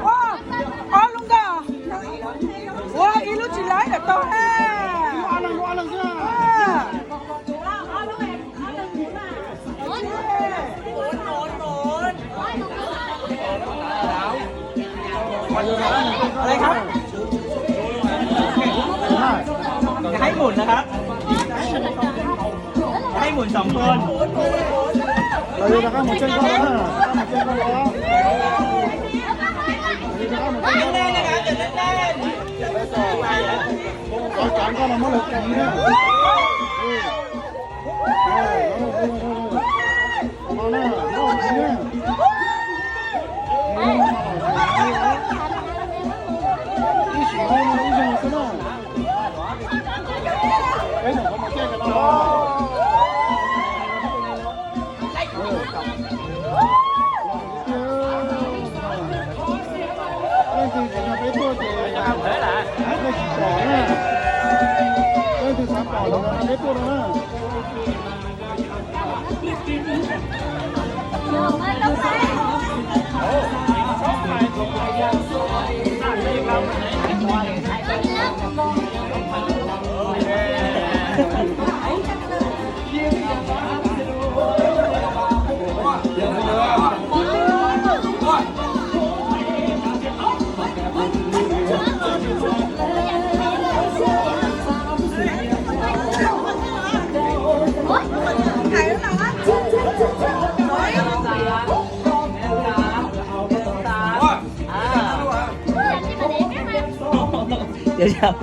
Ua, ob lub nkoj. Ua ib lub tsis laib lawm tau na.อะไรครับ จะให้หมุนนะครับ จะให้หมุนสองคน เราจะข้ามหมุนเส้นเข้าแล้วนะ ข้ามหมุนเส้นเข้าแล้ว เราจะข้ามหมุนเส้นเข้าแล้ว Cov cov nkoj no muab lawv kiv na. Ib sim no ib zaug xwb na. Peb nyuam qhuav mus caij ko no. Leej twg tsis nrog peb tuaj ces nej tsis pom na. Leej twg xav pom los nrog peb tuaj no na. Ua, ua, ua, cay, cay, cay. Xov phooj kab.